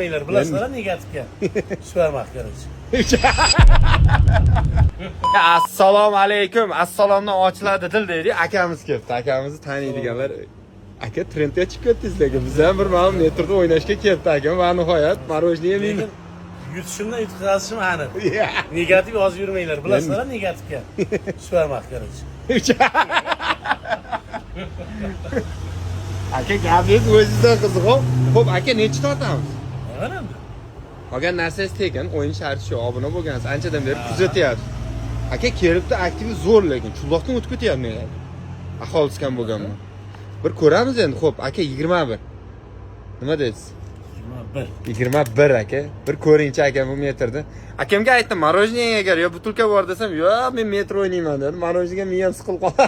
Bilasizlar, negativga. Tushvarmaq, короче. Assalomu alaykum. Assalomdan ochiladi dil deydi. Akamiz kelibdi. Akamizni taniydiganlar. Aka, trendga chiqib ketdingiz lekin biz ham bir mana metroda o'ynashga kelibdi akam va nihoyat мороженое yemaymiz. Lekin yutishimdan yutqazishim aniq. Negativ yozib yurmanglar. Bilasizlar, negativga. Tushvarmaq, короче. Aka, gapingiz o'zingizdan qiziq. Xo'p, aka, nechta otamiz? Nima endi? Qolgan narsangiz tekin, o'yin sharti shu, obuna bo'lgansiz, anchadan beri kuzatyapsiz. Aka, kelibdi, aktivi zo'r lekin chulloqdan o'tib ketyapti men. Aholisi kam bo'lganmi? Bir ko'ramiz endi. Xo'p, aka, 21. Nima deysiz? 21. 21 aka. Bir ko'ringchi aka bu metrda. Akamga aytdim, мороженое agar yo butulka bor desam, yo'q, men metro o'ynayman dedi. Мороженое miyam siqilib qoldi.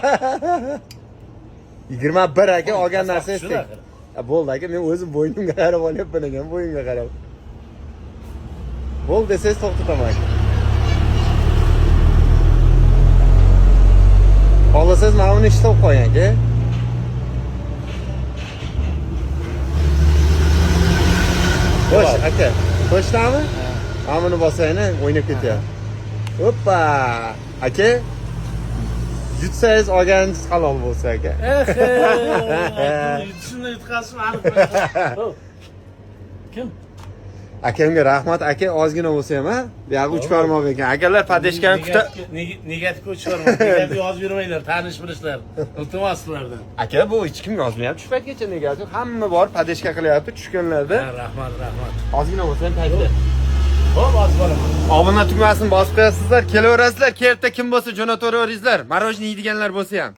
21 aka, olgan narsangiz Shunaqa. tekin. Bo'ldi aka, men o'zim bo'ynimga qarab olyapman ekan, bo'yimga qarab. Bo'ldi desangiz to'xtataman aka. Xohlasangiz mana buni ishlab qo'ying aka. Xo'sh, aka, qo'shdami? Mana buni bosayni, o'ynab ketyapti. Hoppa! Aka, yutsangiz olganingiz halol bo'lsa aka. Eh, yutishimdan yutqazishim aniq. Xo'p. Kim? Akamga rahmat aka, ozgina bo'lsa ham, ha? Buyog'i uch barmoq ekan. Akalar podeshkani kuta. Negativga uchivarmang. Negativ yozib yurmanglar, tanish bilishlar. Iltimos sizlardan. Aka, bu hech kim yozmayapti shu paytgacha negativ. Hamma bor podeshka qilyapti tushganlarda. Ha, rahmat, rahmat. Ozgina bo'lsa ham tagda. Xo'p, hozir boraman. Obuna tugmasini bosib qo'yasizlar, kelaverasizlar. Kelibda kim bo'lsa jo'nataveringizlar. Мороженое yeydiganlar bo'lsa ham.